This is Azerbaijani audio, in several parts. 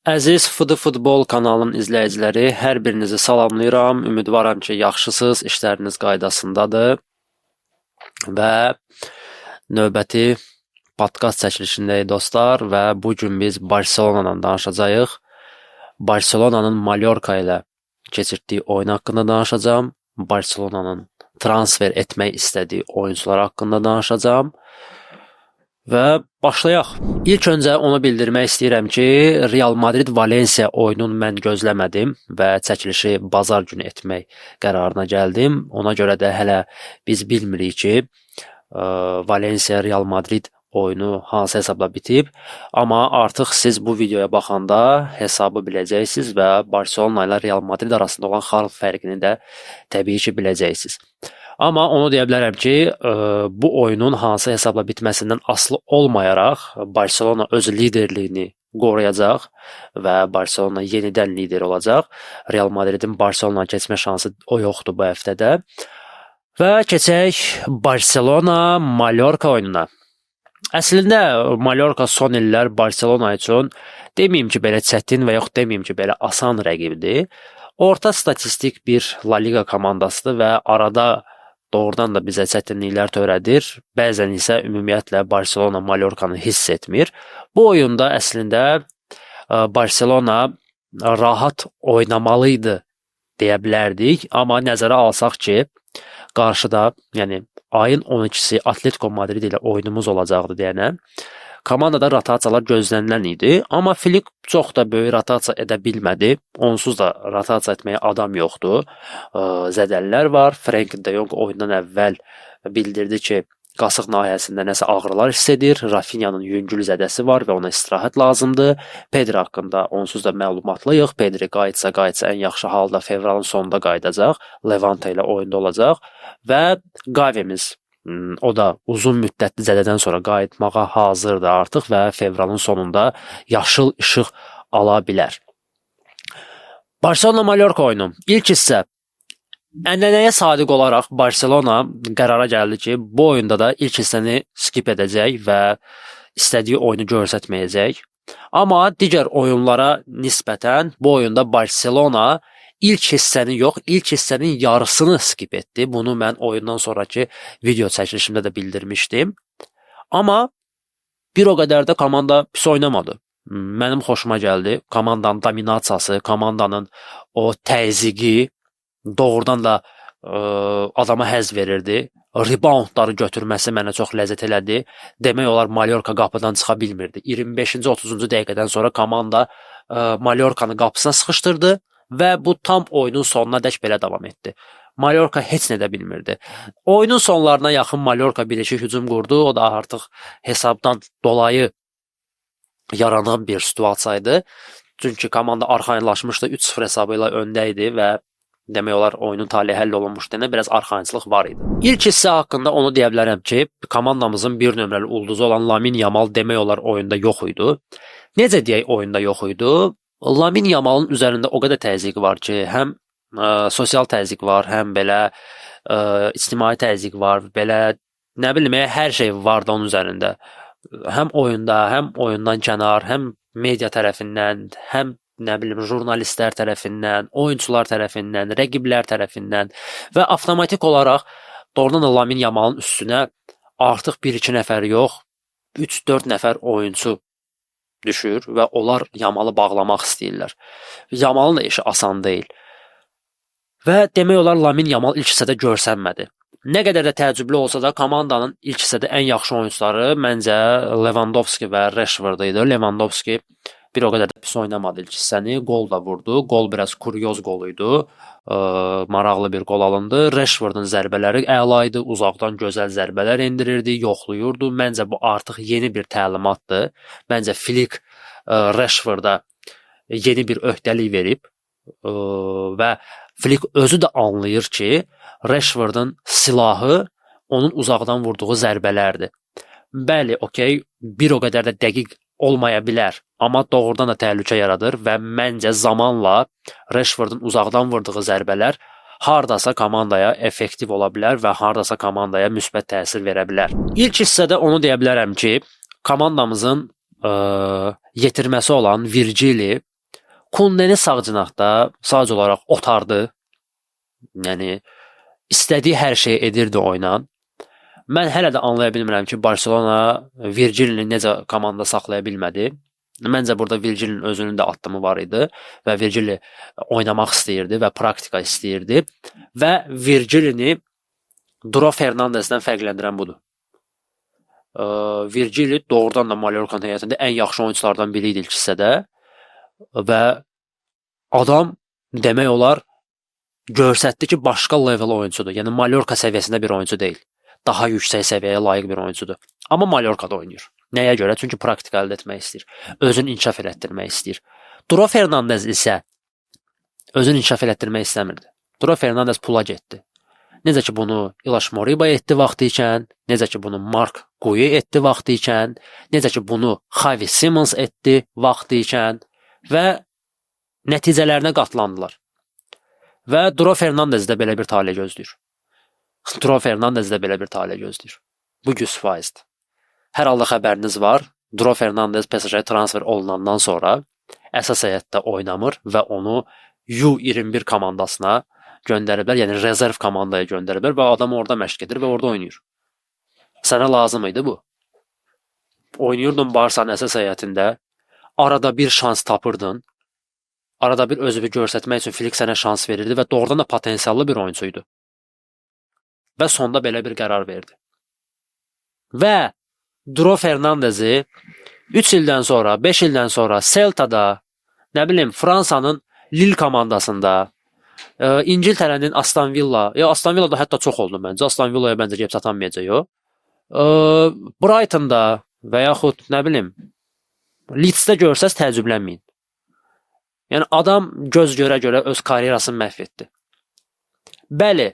Əziz FD Futbol kanalının izləyiciləri, hər birinizi salamlayıram. Ümidvaram ki, yaxşısınız, işləriniz qaydasındadır. Və növbəti podkast çəkilişindəyik dostlar və bu gün biz Barselonadan danışacağıq. Barselonanın Mallorca ilə keçirtdiyi oyun haqqında danışacağam. Barselonanın transfer etmək istədiyi oyunçular haqqında danışacağam. Və başlayaq. İlk öncə onu bildirmək istəyirəm ki, Real Madrid Valencia oyununu mən gözləmədim və çəkilişi bazar günü etmək qərarına gəldim. Ona görə də hələ biz bilmirik ki, Valencia Real Madrid oyunu hansı hesabla bitib. Amma artıq siz bu videoya baxanda hesabı biləcəksiniz və Barselona ilə Real Madrid arasında olan xal fərqini də təbii ki, biləcəksiniz. Amma onu deyə bilərəm ki, bu oyunun hansı hesabla bitməsindən asılı olmayaraq Barselona öz liderliyini qoruyacaq və Barselona yenidən lider olacaq. Real Madridin Barselona keçmə şansı o yoxdur bu həftədə. Və keçək Barselona Mallorca oyununa. Əslində Mallorca son illər Barselona üçün deməyim ki, belə çətin və yox deməyim ki, belə asan rəqibdir. Orta statistik bir La Liga komandasıdır və arada doğrudan da bizə çətinliklər törədir. Bəzən isə ümumiyyətlə Barselona Mallorcanı hiss etmir. Bu oyunda əslində Barselona rahat oynamalı idi deyə bilərdik, amma nəzərə alsaq ki, qarşıda, yəni ayın 12-si Atletico Madrid ilə oyunumuz olacaqdı deyənə, komandada rotasiyalar gözlənilən idi, amma Flick çox da böyük rotasiya edə bilmədi. Onsuz da rotasiya etməyə adam yoxdur. Zədəlilər var. Frenkie de Jong oyundan əvvəl bildirdi ki, qasıq nahiyəsində nəsə ağrılar hiss edir. Rafinhanın yüngül zədəsi var və ona istirahət lazımdır. Pedri haqqında onsuz da məlumatlıyıq. Pedri qayıtsa ən yaxşı halda fevralın sonunda qayıdacaq. Levante ilə oyunda olacaq və Gavimiz, o da uzun müddətli zədədən sonra qayıtmağa hazırdır artıq və fevralın sonunda yaşıl işıq ala bilər. Barselona Mallorca oyunu. İlk hissə ənənəyə sadiq olaraq Barselona qərara gəldi ki, bu oyunda da ilk hissəni skip edəcək və istədiyi oyunu göstərməyəcək. Amma digər oyunlara nisbətən bu oyunda Barselona ilk hissəni yox, ilk hissənin yarısını skip etdi. Bunu mən oyundan sonrakı video çəkilişimdə də bildirmişdim. Amma bir o qədər də komanda pis oynamadı. Mənim xoşuma gəldi. Komandanın dominasiyası, komandanın o təzyiqi doğrudan da adama həzz verirdi. Reboundları götürməsi mənə çox ləzzət elədi. Demək olar Mallorca qapıdan çıxa bilmirdi. 25-ci, 30-cu dəqiqədən sonra komanda Mallorcanı qapısına sıxışdırdı və bu tam oyunun sonuna dək belə davam etdi. Mallorca heç nə də bilmirdi. Oyunun sonlarına yaxın Mallorca bir-iki hücum qurdu. O da artıq hesabdan dolayı yaranan bir situasiya idi. Çünki komanda arxayınlaşmışdı, 3-0 hesabı ilə öndə idi və demək olar oyunun taleyi həll olunmuşdu deyənə biraz arxayınçılıq var idi. İlk hissə haqqında onu deyə bilərəm ki, komandamızın bir nömrəli ulduzu olan Lamin Yamal demək olar oyunda yox idi. Necə deyək oyunda yox idi? Lamin Yamalın üzərində o qədər təzyiq var ki, həm sosial təzyiq var, həm belə ictimai təzyiq var, belə nə bilim, hər şey var da onun üzərində. Həm oyunda, həm oyundan kənar, həm media tərəfindən, həm nə bilim jurnalistlər tərəfindən, oyunçular tərəfindən, rəqiblər tərəfindən və avtomatik olaraq doğrudan da Lamin Yamalın üstünə artıq 1-2 nəfər yox, 3-4 nəfər oyunçu düşür və onlar Yamalı bağlamaq istəyirlər. Yamalın da işi asan deyil. Və demək olar Lamin Yamal ilk hissədə görsənmədi. Nə qədər də təəccüblü olsa da komandanın ilk hissədə ən yaxşı oyunçuları məncə Lewandowski və Rashford idi. Lewandowski bir o qədər də pis oynamadı ilk hissəni. Qol da vurdu. Qol biraz kuryoz qol idi. Maraqlı bir qol alındı. Rashfordun zərbələri əla idi. Uzaqdan gözəl zərbələr endirirdi, yoxlayırdı. Məncə bu artıq yeni bir təlimatdır. Məncə Flick Rashforda yeni bir öhdəlik verib və Flick özü də anlayır ki, Rashfordun silahı onun uzaqdan vurduğu zərbələrdir. Bəli, okey, bir o qədər də dəqiq olmaya bilər, amma doğrudan da təhlükə yaradır və məncə zamanla Rashfordun uzaqdan vurduğu zərbələr hardasa komandaya effektiv ola bilər və hardasa komandaya müsbət təsir verə bilər. İlk hissədə onu deyə bilərəm ki, komandamızın yetirməsi olan Virgili Kundeni sağ cinahda sadəcə olaraq otardı. Yəni istədiyi hər şeyi edirdi oynan. Mən hələ də anlaya bilmirəm ki, Barselona Virgilini necə komanda saxlaya bilmədi. Məncə burada Virgilinin özünün də addımı var idi və Virgili oynamaq istəyirdi və praktika istəyirdi və Virgilini Duro Fernandesdən fərqləndirən budur. Virgili doğrudan da Mallorcanın heyətində ən yaxşı oyunçulardan biri idi ilk hissədə və adam demək olar göstərdi ki, başqa level oyunçudur. Yəni Mallorca səviyyəsində bir oyunçu deyil. Daha yüksək səviyyəyə layiq bir oyunçudur. Amma Mallorcada oynayır. Nəyə görə? Çünki praktika əldə etmək istəyir. Özünü inkişaf elətdirmək istəyir. Duro Fernandez isə özünü inkişaf elətdirmək istəmirdi. Duro Fernandez pula getdi. Necə ki bunu İlaş Moriba etdi vaxtı ikən, necə ki bunu Mark Guiu etdi vaxtı ikən, necə ki bunu Xavi Simons etdi vaxtı ikən və nəticələrinə qatlandılar. Və Duro Fernandez də belə bir taley gözləyir. Duro Fernandez də belə bir taley gözləyir. Bu 100%-dir. Hər halda xəbəriniz var. Duro Fernandez PSG-yə transfer olunandan sonra əsas heyətdə oynamır və onu U21 komandasına göndəriblər, yəni rezerv komandaya göndəriblər və adam orada məşq edir və orada oynayır. Sənə lazım idi bu. Oynayırdın Barsanın əsas heyətində, arada bir şans tapırdın. Arada bir özünü göstərmək üçün Flick sənə şans verirdi və doğrudan da potensiallı bir oyunçu idi. Və sonda belə bir qərar verdi. Və Duro Fernandezi 3 ildən sonra, 5 ildən sonra Celta'da, nə bilim Fransanın Lille komandasında, İngiltərənin Aston Villa, ya Aston Villa'da hətta çox oldu məncə. Aston Villa'ya məncə gedib çatamayacaq o. Brighton'da və yaxud nə bilim Leeds'də görsəz təəccüblənməyin. Yəni adam göz görə-görə öz karyerasını məhv etdi. Bəli,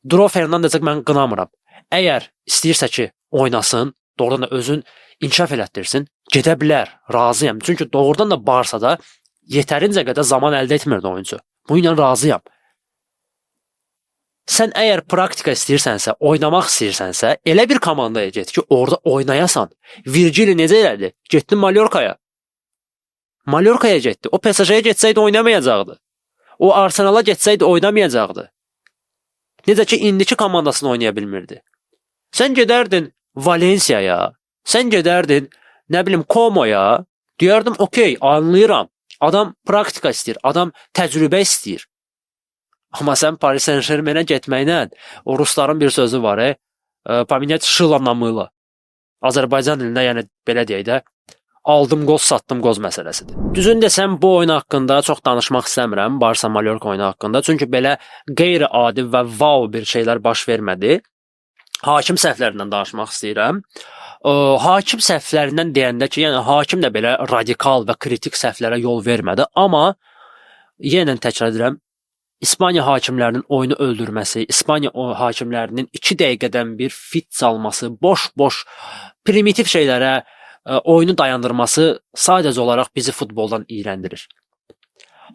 Duro Fernandez'i mən qınamıram. Əgər istəyirsə ki, oynasın, doğrudan da özün inkişaf elətdirsin, gedə bilər, razıyam. Çünki doğrudan da Barsada yetərincə qədər zaman əldə etmirdi oyunçu. Bununla razıyam. Sən əgər praktika istəyirsənsə, oynamaq istəyirsənsə, elə bir komandaya get ki, orada oynayasan. Virgili necə elədi? Getdi Mallorcaya. Mallorcaya getdi. O PSG-yə getsəydi oynamayacaqdı. O Arsenala getsəydi oynamayacaqdı. Necə ki indiki komandasını oynaya bilmirdi. Sən gedərdin Valencia'ya, sən gedərdin nə bilim Como'ya, deyərdim okey, anlayıram. Adam praktika istəyir, adam təcrübə istəyir. Amma sən Paris Saint-Germainə getməklə, o rusların bir sözü var, поменять шило на мыло. Azərbaycan dilində yəni belə deyək də, aldım qoz, satdım qoz məsələsidir. Düzünü desəm bu oyun haqqında çox danışmaq istəmirəm, Barsa Mallorca oyunu haqqında. Çünki belə qeyri-adi və vau bir şeylər baş vermədi. Hakim səhvlərindən danışmaq istəyirəm. Hakim səhvlərindən deyəndə ki, yəni hakim də belə radikal və kritik səhvlərə yol vermədi, amma yenə təkrar edirəm, İspaniya hakimlərinin oyunu öldürməsi, İspaniya hakimlərinin 2 dəqiqədən bir fit çalması, boş-boş primitiv şeylərə oyunu dayandırması sadəcə olaraq bizi futboldan iyrəndirir.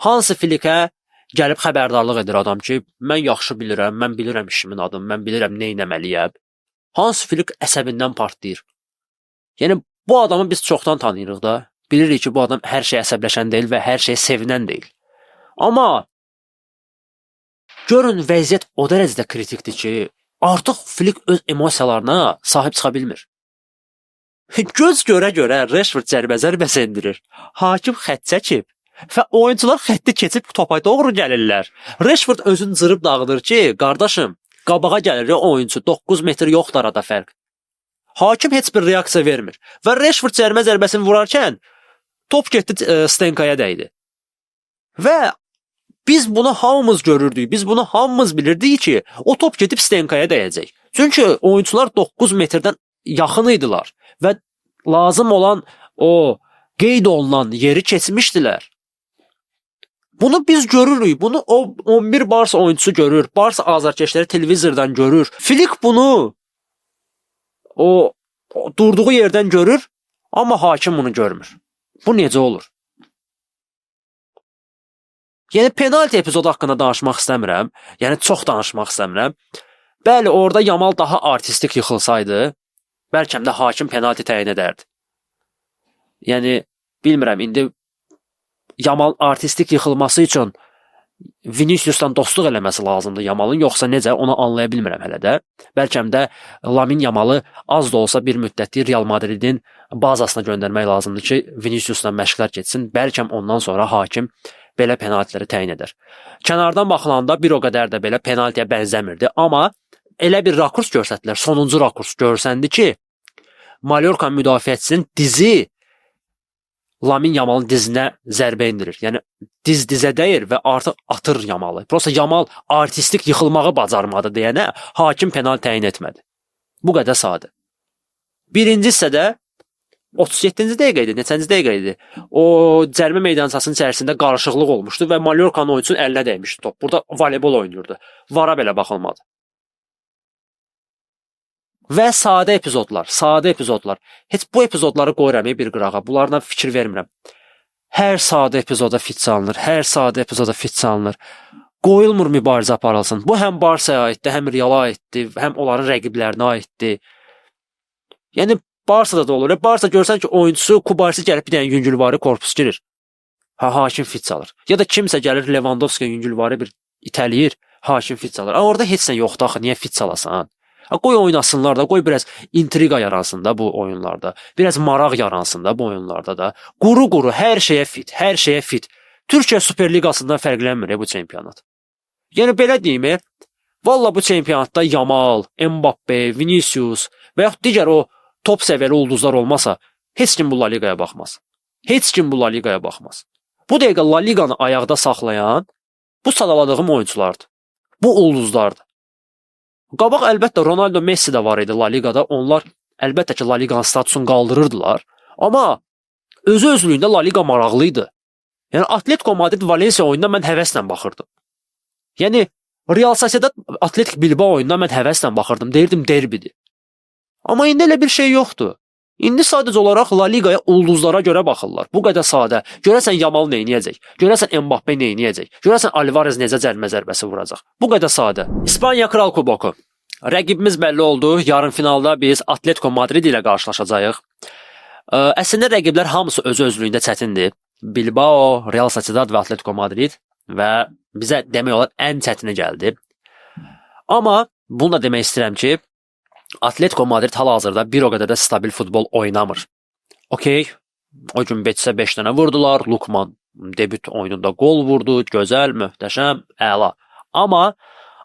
Hansi Flickə gəlib xəbərdarlıq edir adam ki, mən yaxşı bilirəm, mən bilirəm işimin adını, mən bilirəm nə etməliyəm. Hansi Flick əsəbindən partlayır. Yəni bu adamı biz çoxdan tanıyırıq da. Bilirik ki, bu adam hər şeyə əsəbləşən deyil və hər şeyə sevinən deyil. Amma görün vəziyyət o dərəcədə kritikdir ki, artıq Flick öz emosiyalarına sahib çıxa bilmir. Göz görə-görə Rashford cərimə zərbəsi endirir. Hakim xətt çəkib və oyunçular xətti keçib topa doğru gəlirlər. Rashford özünü cırıb dağıdır ki, qardaşım, qabağa gəlir oyunçu, 9 metr yoxdur arada fərq. Hakim heç bir reaksiya vermir və Rashford cərimə zərbəsini vurarkən top getdi Stenkaya dəydi. Və biz bunu hamımız görürdük, biz bunu hamımız bilirdik ki, o top gedib Stenkaya dəyəcək. Çünki oyunçular 9 metrdən yaxın idilər və lazım olan o qeyd olunan yeri keçmişdilər. Bunu biz görürük. Bunu o 11 Barsa oyunçusu görür. Barsa azarkeşləri televizordan görür. Flick bunu o durduğu yerdən görür, amma hakim bunu görmür. Bu necə olur? Yəni penalti epizodu haqqında danışmaq istəmirəm. Yəni çox danışmaq istəmirəm. Bəli, orada Yamal daha artistik yıxılsaydı, bəlkə də hakim penalti təyin edərdi. Yəni bilmirəm, indi Yamal artistik yıxılması üçün Vinicius'dan dostluq eləməsi lazımdır Yamalın, yoxsa necə, onu anlaya bilmirəm hələ də. Bəlkə də Lamin Yamalı az da olsa bir müddətlik Real Madridin bazasına göndərmək lazımdır ki, Vinicius'la məşqlər getsin. Bəlkə ondan sonra hakim belə penaltiləri təyin edər. Kənardan baxılanda bir o qədər də belə penaltiyə bənzəmirdi, amma elə bir rakurs göstərdilər, sonuncu rakurs görsəndi ki, Mallorca müdafiəçisinin dizi Lamin Yamalın dizinə zərbə endirir. Yəni diz dizə dəyir və artıq atır Yamalı. Prosta Yamal artistik yıxılmağı bacarmadı deyənə hakim penalti təyin etmədi. Bu qədər sadə. Birinci hissədə 37-ci dəqiqə idi, neçənci dəqiqə idi? O cərimə meydançasının içərisində qarışıqlıq olmuşdu və Mallorcanın oyunçusunun əlinə dəymişdi top. Burada voleybol oynayırdı. Vara belə baxılmadı. Və sadə epizodlar, sadə epizodlar. Heç bu epizodları qoyuram bir qırağa. Bunlardan fikir vermirəm. Hər sadə epizoda fit çalınır, hər sadə epizoda fit çalınır. Qoyulmur mübarizə aparılsın. Bu həm Barsaya aiddir, həm Reala aiddir, həm onların rəqiblərinə aiddir. Yəni Barsada da olur. Barsa görsən ki, oyunçusu Kubarsi gəlib bir dənə yüngülvari korpus girir. Ha, hakim fit çalır. Ya da kimsə gəlir Lewandowski yüngülvari bir itələyir, hakim fit çalır. A, orada heç nə yoxdur axı, niyə fit çalasan? Ha, qoy oynasınlar da, qoy biraz intriqa yaransın da bu oyunlarda. Biraz maraq yaransın da bu oyunlarda da. Quru-quru hər şeyə fit, hər şeyə fit. Türkiyə Superliqasından fərqlənmir bu çempionat. Yəni belə deyim, valla bu çempionatda Yamal, Mbappe, Vinicius və yaxud digər o top səviyyəli ulduzlar olmasa, heç kim bu La Liqaya baxmaz. Heç kim bu La Liqaya baxmaz. Bu dəqiqə La Liqanı ayaqda saxlayan bu sadaladığım oyunçulardır. Bu ulduzlardır. Qabaq əlbəttə Ronaldo, Messi də var idi La Liqada. Onlar əlbəttə ki, La Liqanın statusunu qaldırırdılar. Amma özü özlüyündə La Liqa maraqlı idi. Yəni Atletico Madrid Valencia oyununa mən həvəslə baxırdım. Yəni Real Sociedad Atletik Bilbao oyununa mən həvəslə baxırdım. Deyirdim derbidir. Amma indi elə bir şey yoxdur. İndi sadəcə olaraq La Liqaya ulduzlara görə baxırlar. Bu qədər sadə. Görəsən Yamal nə edəcək? Görəsən Mbappe nə edəcək? Görəsən Alvarez necə cərimə zərbəsi vuracaq? Bu qədər sadə. İspaniya Kral Kuboku. Rəqibimiz bəlli oldu. Yarım finalda biz Atletico Madrid ilə qarşılaşacağıq. Əslində rəqiblər hamısı özü özlüyündə çətindir. Bilbao, Real Sociedad və Atletico Madrid və bizə demək olar ən çətini gəldi. Amma bunu da demək istəyirəm ki, Atletico Madrid hal-hazırda bir o qədər də stabil futbol oynamır. Okey, o gün Betisə 5 dənə vurdular. Lukman debüt oyununda qol vurdu. Gözəl, möhtəşəm, əla. Amma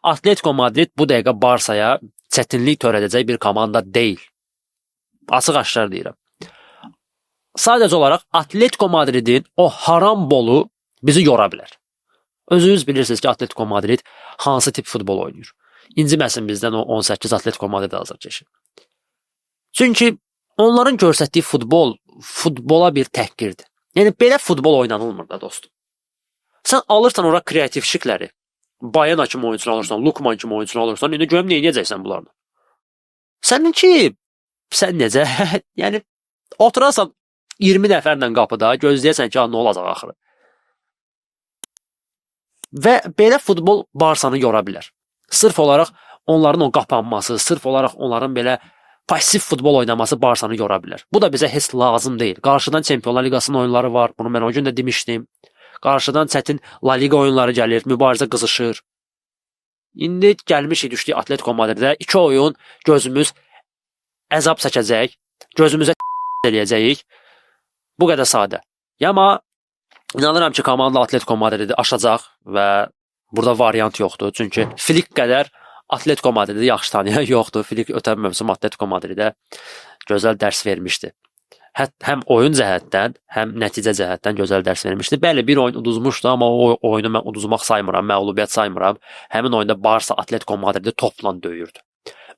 Atletico Madrid bu dəqiqə Barsaya çətinlik törədəcək bir komanda deyil. Açıq-aşkar deyirəm. Sadəcə olaraq Atletico Madridin o haram bolu bizi yora bilər. Özünüz bilirsiniz ki, Atletico Madrid hansı tip futbol oynayır. İnciməsin bizdən o 18 Atletico Madrid azarkeşi. Çünki onların göstərdiyi futbol futbola bir təhqirdir. Yəni belə futbol oynanılmır da dostum. Sən alırsan ora kreativşikləri, Bayana kimi oyunçunu alırsan, Lukman kimi oyunçunu alırsan, indi görüm nə edəcəksən bunlarla. Səninki sən necə? Yəni oturarsan 20 nəfərlə qapıda, gözləyəsən ki, nə olacaq axırı. Və belə futbol Barsanı yora bilər. Sırf olaraq onların o qapanması, sırf olaraq onların belə pasiv futbol oynaması Barsanı yora bilər. Bu da bizə heç lazım deyil. Qarşıdan Çempionlar Liqasının oyunları var. Bunu mən o gün də demişdim. Qarşıdan çətin La Liqa oyunları gəlir, mübarizə qızışır. İndi gəlmişik düşdük Atletico Madridə. 2 oyun gözümüz əzab çəkəcək, gözümüzə eləyəcəyik. Bu qədər sadə. Amma inanıram ki, komanda Atletico Madridi aşacaq və burada variant yoxdur. Çünki Flick qədər Atletico Madridi yaxşı tanıyan yoxdur. Flick ötən mövsüm Atletico Madridə gözəl dərs vermişdi. Həm oyun cəhətdən, həm nəticə cəhətdən gözəl dərs vermişdi. Bəli, bir oyun uduzmuşdu, amma o oyunu mən uduzmaq saymıram, məğlubiyyət saymıram. Həmin oyunda Barsa Atletico Madridi topla döyürdü.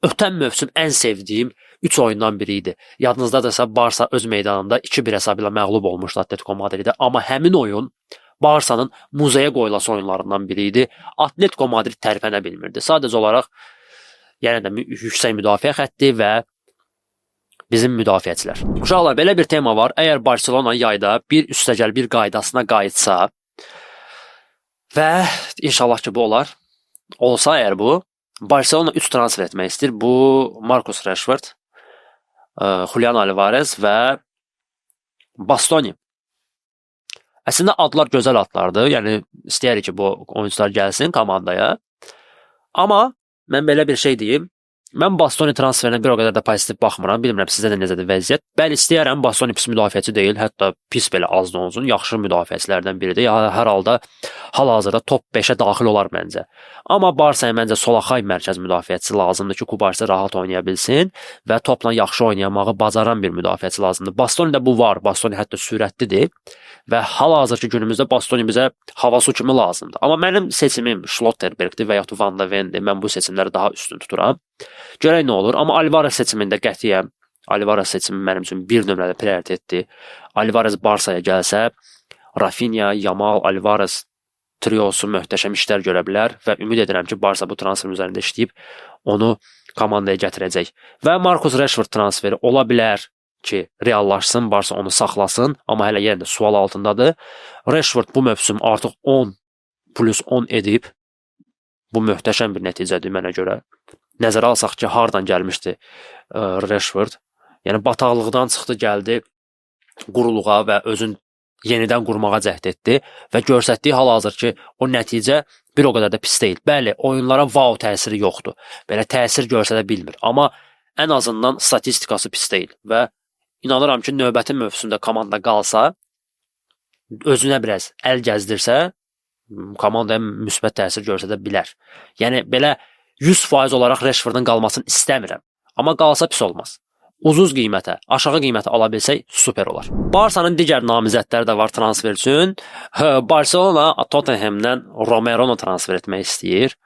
Ötən mövsüm ən sevdiyim 3 oyundan biri idi. Yadınızdadırsa Barsa öz meydanında 2-1 hesabı ilə məğlub olmuşdu Atletico Madridə, amma həmin oyun Barsanın muzeyə qoyulası oyunlarından biri idi. Atletico Madrid tərpənə bilmirdi. Sadəcə olaraq yenə də yüksək müdafiə xətti və bizim müdafiəçilər. Uşaqlar, belə bir tema var. Əgər Barselona yayda 1+1 qaydasına qayıtsa və inşallah ki bu olar. Olsa əgər bu, Barselona 3 transfer etmək istəyir. Bu Marcus Rashford, Julian Alvarez və Bastoni. Əslində adlar gözəl adlardır. Yəni istəyirik ki, bu oyunçular gəlsin komandaya. Amma mən belə bir şey deyim. Mən Bastoni transferinə bir o qədər də pozitiv baxmıram. Bilmirəm sizdə də necədir vəziyyət. Bəli, istəyərəm. Bastoni pis müdafiəçi deyil, hətta pis belə az da olsun, yaxşı müdafiəçilərdən biridir. Ya, hər halda hal-hazırda top 5-ə daxil olar məncə. Amma Barsaya məncə solaxay mərkəz müdafiəçisi lazımdır ki, Kubarsi rahat oynaya bilsin və topla yaxşı oynamağı bacaran bir müdafiəçi lazımdır. Bastonidə bu var. Bastoni hətta sürətlidir və hal-hazırki günümüzdə Bastoni bizə hava su kimi lazımdır. Amma mənim seçimim Schlotterbergdir və yaxud Van de Vendir. Mən bu seçimləri daha üstün tuturam. Görək nə olur. Amma Alvarez seçimində qətiyyən Alvarez seçimi mənim üçün bir nömrəli prioritetdir. Alvarez Barsaya gəlsə, Rafinha, Yamal, Alvarez triosu möhtəşəm işlər görə bilər və ümid edirəm ki, Barsa bu transferin üzərində işləyib onu komandaya gətirəcək. Və Marcus Rashford transferi ola bilər ki, reallaşsın, Barsa onu saxlasın, amma hələ yenə də sual altındadır. Rashford bu mövsüm artıq 10 plus 10 edib. Bu möhtəşəm bir nəticədir mənə görə. Nəzərə alsaq ki, hardan gəlmişdi Rashford. Yəni bataqlıqdan çıxdı, gəldi quruluğa və özün yenidən qurmağa cəhd etdi və göstərdiyi hal-hazırki o nəticə bir o qədər də pis deyil. Bəli, oyunlara wow təsiri yoxdur. Belə təsir göstərə bilmir, amma ən azından statistikası pis deyil və inanıram ki, növbəti mövsümdə komanda qalsa, özünə biraz əl gəzdirsə, komandaya müsbət təsir göstərə bilər. Yəni belə 100% olaraq Rashfordun qalmasını istəmirəm. Amma qalsa pis olmaz. Ucuz qiymətə, aşağı qiymətə ala bilsək super olar. Barsanın digər namizədləri də var transfer üçün. Barselona Tottenhamdən Romeronu transfer etmək istəyir.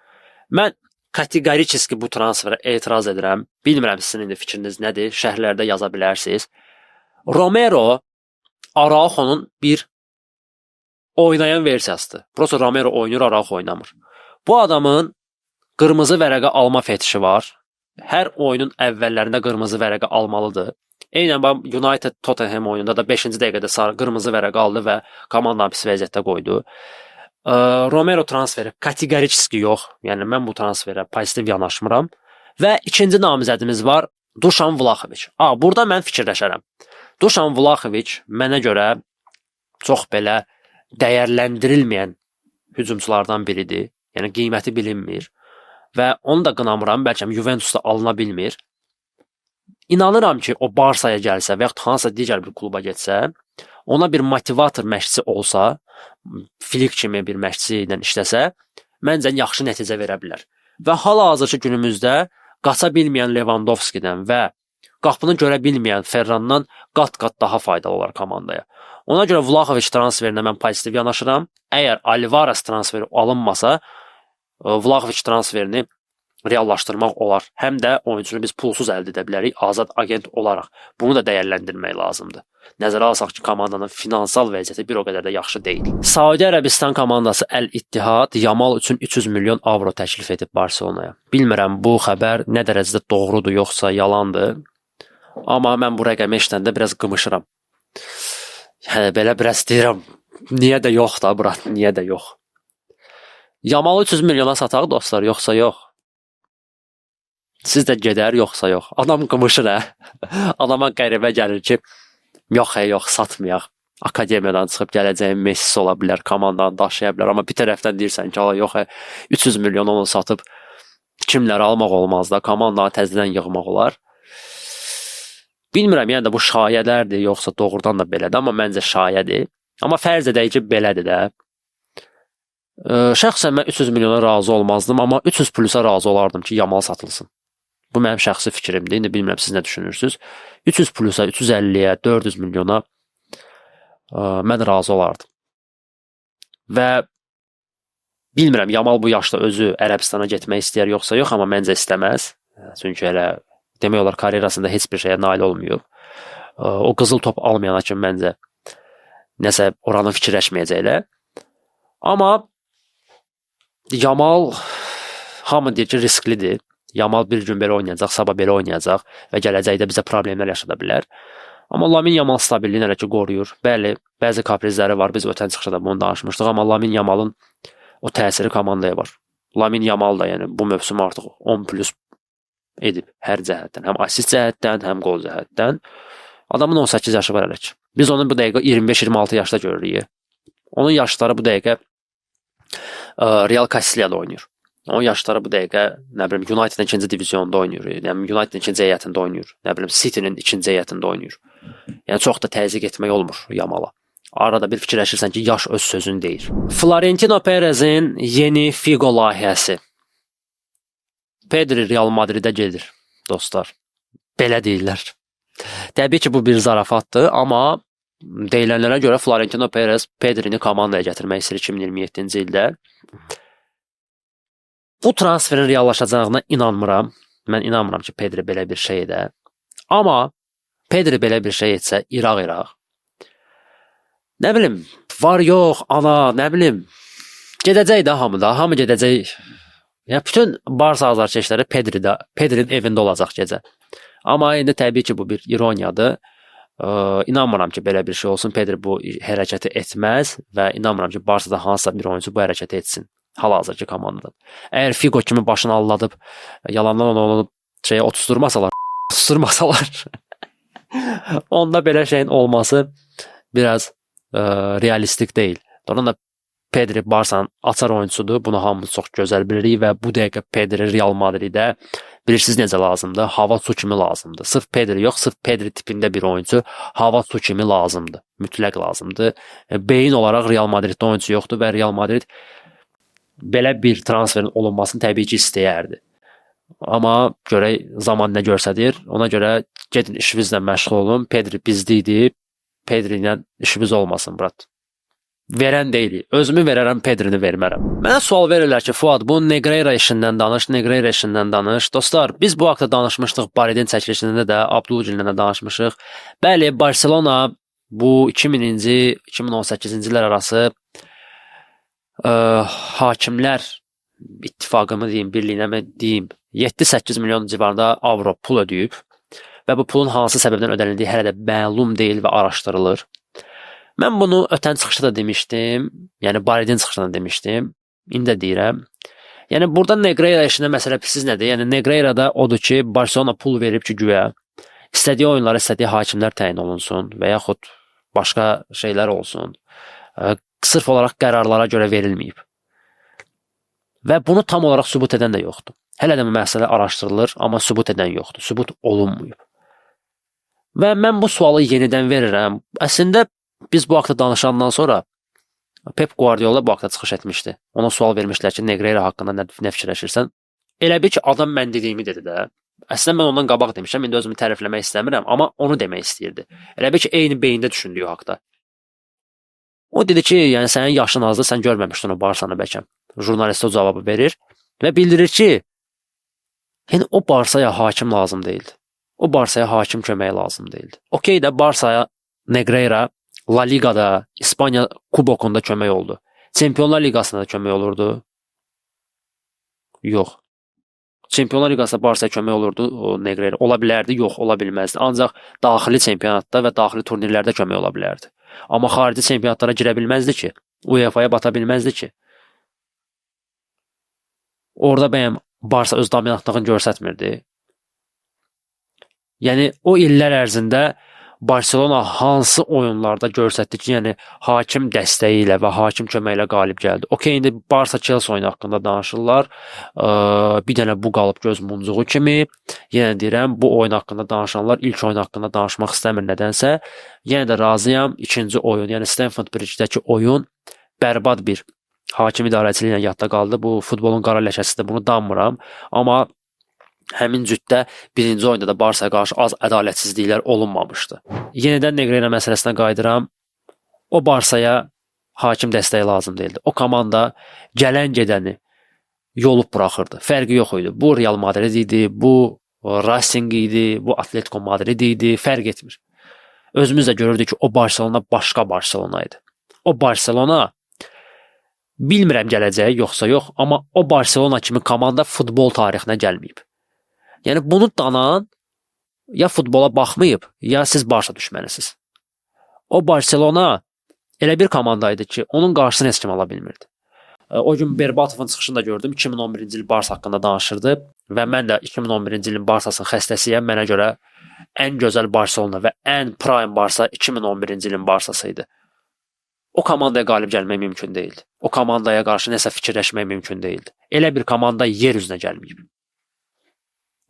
Mən kateqoriski bu transferə etiraz edirəm. Bilmirəm sizin indi fikriniz nədir? Şərhlərdə yaza bilərsiniz. Romero Araujo'nun bir oynayan versiyasıdır. Prosta Romero oynayır, Araujo oynamır. Bu adamın qırmızı vərəqə alma fetişi var. Hər oyunun əvvəllərində qırmızı vərəqə almalıdır. Eynən bax United Tottenham oyununda da 5-ci dəqiqədə sarı qırmızı vərəqə aldı və komandanı pis vəziyyətdə qoydu. Romero transferi kateqoriski yox. Yəni mən bu transferə pozitiv yanaşmıram. Və ikinci namizədimiz var, Dušan Vlahović. Burada mən fikirləşərəm. Dušan Vlahović mənə görə çox belə dəyərləndirilməyən hücumçulardan biridir. Yəni qiyməti bilinmir. Və onu da qınamıram, bəlkə Juventusda alına bilmir. İnanıram ki, o Barsaya gəlsə və yaxud hansısa digər bir kluba getsə, ona bir motivator məşqçi olsa, Flick kimi bir məşqçi ilə işləsə, məncə yaxşı nəticə verə bilər. Və hal-hazırki günümüzdə qaça bilməyən Lewandowskidən və qapını görə bilməyən Ferrandan qat-qat daha faydalı olar komandaya. Ona görə Vlahović transferinə mən pozitiv yanaşıram. Əgər Alvarez transferi alınmasa, Vlahović transferini reallaşdırmaq olar. Həm də oyunçunu biz pulsuz əldə edə bilərik azad agent olaraq. Bunu da dəyərləndirmək lazımdır. Nəzərə alsaq ki, komandanın finansal vəziyyəti bir o qədər də yaxşı deyil. Saudi Ərəbistan komandası Əl-İttihad Yamal üçün 300 milyon avro təklif edib Barselonaya. Bilmirəm bu xəbər nə dərəcədə doğrudur yoxsa yalandır. Amma mən bu rəqəmi eşidəndə biraz qımışıram. Yəni belə biraz deyirəm, niyə də yox da bura, niyə də yox. Yamalı 300 milyona sataq dostlar, yoxsa yox? Siz də gedər, yoxsa yox? Adam qımışır, hə? Adama qəribə gəlir ki, yox, yox, satmayaq. Akademiyadan çıxıb gələcəyin Messi ola bilər, komandanı daşıya bilər. Amma bir tərəfdən deyirsən ki, ala, yox, 300 milyon onu satıb kimləri almaq olmaz da, komandanı təzədən yığmaq olar. Bilmirəm, yəni də bu şayələrdir, yoxsa doğrudan da belədir, amma məncə şayədir. Amma fərz edək ki, belədir də. Şəxsən mən 300 milyona razı olmazdım, amma 300 plusa razı olardım ki, Yamal satılsın. Bu mənim şəxsi fikrimdir. İndi bilmirəm siz nə düşünürsünüz. 300 plusa, 350-yə, 400 milyona mən razı olardım. Və bilmirəm, Yamal bu yaşda özü Ərəbistana getmək istəyər yoxsa yox, amma məncə istəməz. Çünki elə demək olar karyerasında heç bir şeyə nail olmayıb. O qızıl top almayana kimi məncə nəsə oranı fikirləşməyəcəklər. Amma Yamal hamı deyir ki, risklidir. Yamal bir gün belə oynayacaq, sabah belə oynayacaq və gələcəkdə bizə problemlər yaşada bilər. Amma Lamin Yamal stabilliyini hələ ki qoruyur. Bəli, bəzi kaprizləri var. Biz ötən çıxışda da bunu danışmışdıq, amma Lamin Yamalın o təsiri komandaya var. Lamin Yamal da yəni bu mövsüm artıq 10 plus edib hər cəhətdən, həm asist cəhətdən, həm qol cəhətdən. Adamın 18 yaşı var hələ ki. Biz onu bu dəqiqə 25-26 yaşda görürük. Onun yaşları bu dəqiqə Real Castilla'da oynayır. Onun yaşları bu dəqiqə, nə bilim, United'ın ikinci divizyonunda oynayır. Yəni United'ın ikinci heyətində oynayır. Nə bilim, City'nin ikinci heyətində oynayır. Yəni çox da təzyiq etmək olmur Yamala. Arada bir fikirləşirsən ki, yaş öz sözünü deyir. Florentino Perez'in yeni Figo layihəsi. Pedri Real Madridə gedir, dostlar. Belə deyirlər. Təbii ki, bu bir zarafatdır, amma deyilənlərə görə Florentino Perez Pedrini komandaya gətirmək istəyir 2027-ci ildə. Bu transferin reallaşacağına inanmıram. Mən inanmıram ki, Pedri belə bir şey edə. Amma Pedri belə bir şey etsə, İraq-İraq. Nə bilim, var yox, ana, nə bilim. Gedəcək də hamı da, hamı gedəcək. Yəni bütün Barsa azarkeşləri Pedri'nin evində olacaq gecə. Amma indi təbii ki, bu bir ironiyadır. İnanmıram ki, belə bir şey olsun. Pedri bu hərəkəti etməz və inanmıram ki, Barsada hansısa bir oyunçu bu hərəkəti etsin. Hal-hazırki komandadan. Əgər Figo kimi başını alladıb, yalandan onu şeyə otusturmasalar, onda belə şeyin olması biraz realistik deyil. Doğrudan da Pedri Barsanın açar oyunçusudur. Bunu hamımız çox gözəl bilirik və bu dəqiqə Pedri Real Madriddə bilirsiniz necə lazımdır? Hava su kimi lazımdır. Sırf Pedri yox, sırf Pedri tipində bir oyunçu hava su kimi lazımdır. Mütləq lazımdır. Beyin olaraq Real Madriddə oyunçu yoxdur və Real Madrid belə bir transferin olunmasını təbii ki istəyərdi. Amma görək zaman nə göstərir. Ona görə gedin işinizlə məşğul olun. Pedri bizdə idi. Pedri ilə işimiz olmasın, brat. Verən deyilik. Özümü verərəm, Pedrini vermərəm. Mənə sual verirlər ki, Fuad, bu Negreira işindən danış, Negreira işindən danış. Dostlar, biz bu haqda danışmışdıq. Baridin çəkilişində də, Abdulgillə də danışmışıq. Bəli, Barselona bu 2000-ci, 2018-ci illər arası hakimlər ittifaqı mı deyim, birliyinə mi deyim, 7-8 milyon civarında avro pul ödəyib və bu pulun hansı səbəbdən ödənildiyi hələ də məlum deyil və araşdırılır. Mən bunu ötən çıxışda da demişdim, yəni Baridin çıxışında da demişdim, indi də deyirəm. Yəni burada Negreira işində məsələ pisiz nədir? Yəni Negreira'da odur ki, Barselona pul verib ki, güya istədiyi oyunlara istədiyi hakimlər təyin olunsun və yaxud başqa şeylər olsun. Sırf olaraq qərarlara görə verilməyib. Və bunu tam olaraq sübut edən də yoxdur. Hələ də bu məsələ araşdırılır, amma sübut edən yoxdur. Sübut olunmayıb. Və mən bu sualı yenidən verirəm. Əslində biz bu haqda danışandan sonra Pep Guardiola bu haqda çıxış etmişdi. Ona sual vermişdilər ki, Negreira haqqında nə fikirləşirsən? Elə bil ki, adam mən dediyimi dedi də. Əslində mən ondan qabaq demişəm, indi özümü tərifləmək istəmirəm, amma onu demək istəyirdi. Elə bil ki, eyni beyində düşündüyü haqda. O dedi ki, yəni sənin yaşın azdır, sən görməmişdin o Barsanı bəlkə. Jurnalistə o cavabı verir və bildirir ki, yəni o Barsaya hakim lazım deyildi. O Barsaya hakim köməyi lazım deyildi. Okey də Barsaya Negreira La Ligada, İspaniya Kubokunda kömək oldu. Çempionlar Liqasında da kömək olurdu. Yox. Çempionlar Liqasında Barsaya kömək olurdu o Negreira. Ola bilərdi, yox, ola bilməzdi. Ancaq daxili çempionatda və daxili turnirlərdə kömək ola bilərdi. Amma xarici çempionatlara girə bilməzdi ki. UEFA-ya bata bilməzdi ki. Orada bəyəm Barsa öz dominantlığını göstərmirdi. Yəni o illər ərzində Barselona hansı oyunlarda göstərdi ki, yəni hakim dəstəyi ilə və hakim köməyi ilə qalib gəldi. Okey, indi Barsa Chelsea oyunu haqqında danışırlar. Bir dənə bu qalıb göz muncuğu kimi. Yenə deyirəm, bu oyun haqqında danışanlar ilk oyun haqqında danışmaq istəmir nədənsə. Yenə də razıyam. İkinci oyun, yəni Stamford Bridge-dəki oyun bərbad bir hakim idarəçiliyi ilə yadda qaldı. Bu futbolun qara ləkəsidir, bunu danmıram. Amma həmin cütdə birinci oyunda da Barsaya qarşı az ədalətsizliklər olunmamışdı. Yenidən Negreira məsələsinə qayıdıram. O Barsaya hakim dəstəyi lazım deyildi. O komanda gələn gedəni yolub buraxırdı. Fərqi yox idi. Bu Real Madrid idi, bu Racing idi, bu Atletico Madrid idi, fərq etmir. Özümüz də görürdük ki, o Barselona başqa Barselona idi. O Barselona bilmirəm gələcək yoxsa yox, amma o Barselona kimi komanda futbol tarixinə gəlməyib. Yəni bunu danan ya futbola baxmayıb, ya siz Barsa düşmənisiniz. O Barselona elə bir komanda idi ki, onun qarşısını heç kim ala bilmirdi. O gün Berbatovun çıxışını da gördüm. 2011-ci il Barsa haqqında danışırdı və mən də 2011-ci ilin Barsasının xəstəsiyəm. Mənə görə ən gözəl Barselona və ən prime Barsa 2011-ci ilin Barsası idi. O komandaya qalib gəlmək mümkün deyildi. O komandaya qarşı nəsə fikirləşmək mümkün deyildi. Elə bir komanda yer üzünə gəlməyib.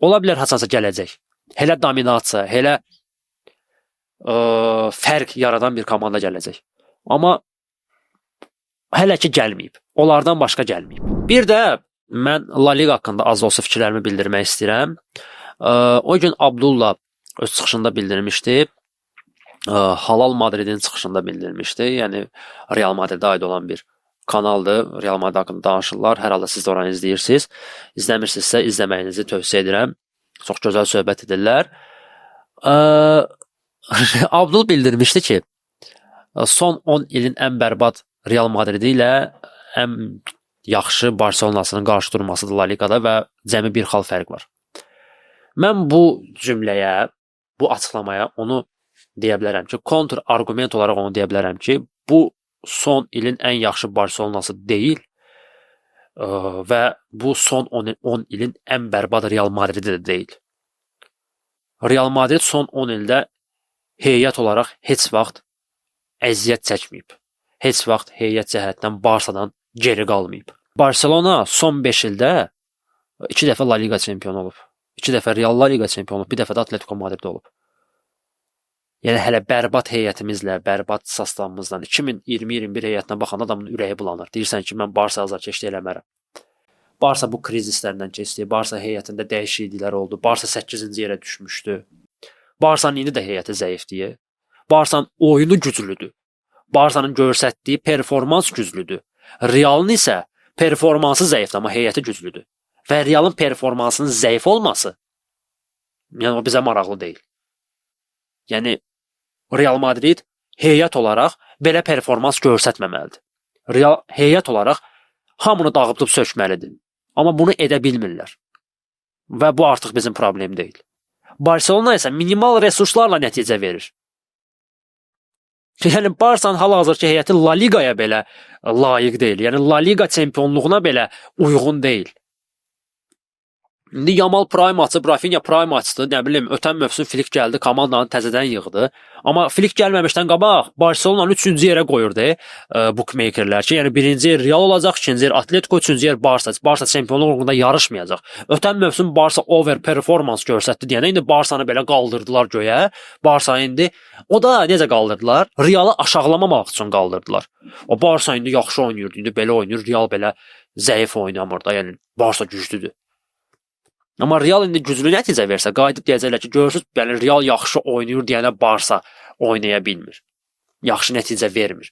Ola bilər haçansa gələcək. Elə dominasiya, elə fərq yaradan bir komanda gələcək. Amma hələ ki gəlməyib. Onlardan başqa gəlməyib. Bir də mən La Liga haqqında az da olsa fikirlərimi bildirmək istəyirəm. O gün Abdullah öz çıxışında bildirmişdi. Halal Madridin çıxışında bildirmişdi. Yəni Real Madridə aid olan bir kanaldır. Real Madrid haqqında danışırlar. Hər halda siz də oranı izləyirsiniz. İzləmirsinizsə izləməyinizi tövsiyə edirəm. Çox gözəl söhbət edirlər. Abdul bildirmişdi ki, son 10 ilin ən bərbad Real Madridi ilə ən yaxşı Barselonasının qarşı durmasıdır La Liqada və cəmi bir xal fərq var. Mən bu cümləyə, bu açıqlamaya onu deyə bilərəm ki, kontr arqument olaraq onu deyə bilərəm ki, bu son ilin ən yaxşı Barselonası deyil və bu son 10 ilin ən bərbad Real Madridi də deyil. Real Madrid son 10 ildə heyət olaraq heç vaxt əziyyət çəkməyib. Heç vaxt heyət cəhətdən Barsadan geri qalmayıb. Barselona son 5 ildə 2 dəfə La Liga çempionu olub. 2 dəfə Real La Liga çempionu olub, bir dəfə də Atletico Madrid olub. Yəni hələ bərbad heyətimizlə, bərbad sastavımızla 2020-21 heyətinə baxanda adamın ürəyi bulanır. Deyirsən ki, mən Barsa azarkeşlik eləmərəm. Barsa bu krizislərdən keçdi. Barsa heyətində dəyişikliklər oldu. Barsa 8-ci yerə düşmüşdü. Barsanın indi də heyəti zəifdir. Barsanın oyunu güclüdür. Barsanın göstərdiyi performans güclüdür. Realın isə performansı zəifdir, amma heyəti güclüdür. Və Realın performansının zəif olması, yəni o bizə maraqlı deyil. Yəni Real Madrid heyət olaraq belə performans göstərməməlidir. Real heyət olaraq hamını dağıdıb sökməlidir. Amma bunu edə bilmirlər. Və bu artıq bizim problem deyil. Barselona isə minimal resurslarla nəticə verir. Yəni Barsanın hal-hazırki heyəti La Ligaya belə layiq deyil. Yəni La Liga çempionluğuna belə uyğun deyil. İndi Yamal prime açıb, Rafinha prime açdı, nə bilim, ötən mövsüm Flick gəldi, komandanı təzədən yığdı. Amma Flick gəlməmişdən qabaq Barselonanı 3-cü yerə qoyurdu bookmakerlər ki, yəni birinci yer Real olacaq, ikinci yer Atletico, üçüncü yer Barsa. Barsa çempionluq uğrunda yarışmayacaq. Ötən mövsüm Barsa over performans göstərdi deyəndə indi Barsanı belə qaldırdılar göyə. Barsa indi o da necə qaldırdılar? Realı aşağılamamaq üçün qaldırdılar. O Barsa indi yaxşı oynayırdı, indi belə oynayır, Real belə zəif oynamır da, yəni Barsa güclüdür. Amma Real indi güclü nəticə versə, qayıdıb deyəcəklər ki, görürsüz, yəni Real yaxşı oynayır deyənə Barsa oynaya bilmir. Yaxşı nəticə vermir.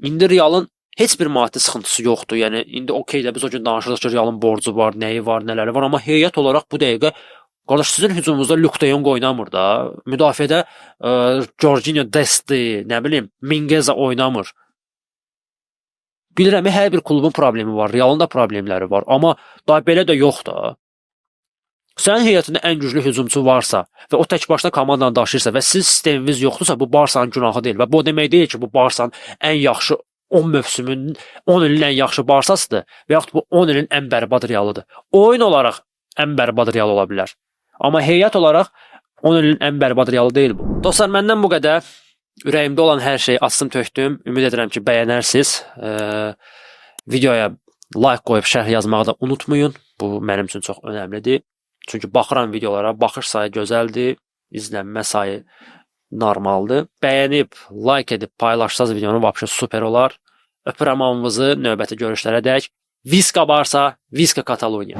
İndi Realın heç bir maddi sıxıntısı yoxdur. Yəni indi okey də biz o gün danışırdıq ki, Realın borcu var, nəyi var, nələri var, amma heyət olaraq bu dəqiqə qardaş sizin hücumunuzda Luke de Jong oynamır da. Müdafiədə Jorginho Desti, nə bilim, Mingueza oynamır. Bilirəm, hər bir klubun problemi var, Realın da problemləri var, amma daha belə də yox da. Sənin heyətində ən güclü hücumçu varsa və o tək başına komandanı daşıyırsa və siz sisteminiz yoxdursa, bu Barsanın günahı deyil və bu o demək deyil ki, bu Barsanın ən yaxşı 10 mövsümün, 10 ilin ən yaxşı Barsasıdır və yaxud bu 10 ilin ən bərbad Realıdır. Oyun olaraq ən bərbad Real ola bilər. Amma heyət olaraq 10 ilin ən bərbad Realı deyil bu. Dostlar, məndən bu qədər. Ürəyimdə olan hər şeyi açdım, tökdüm. Ümid edirəm ki, bəyənərsiniz. Videoya like qoyub şərh yazmağı da unutmayın. Bu mənim üçün çox önəmlidir. Çünki baxıram videolara, baxış sayı gözəldir, izlənmə sayı normaldır. Bəyənib, like edib paylaşsanız videonu vəbşə super olar. Öpürəm hamınızı, növbəti görüşlərə dək. Visca Barsa, Visca Catalunya.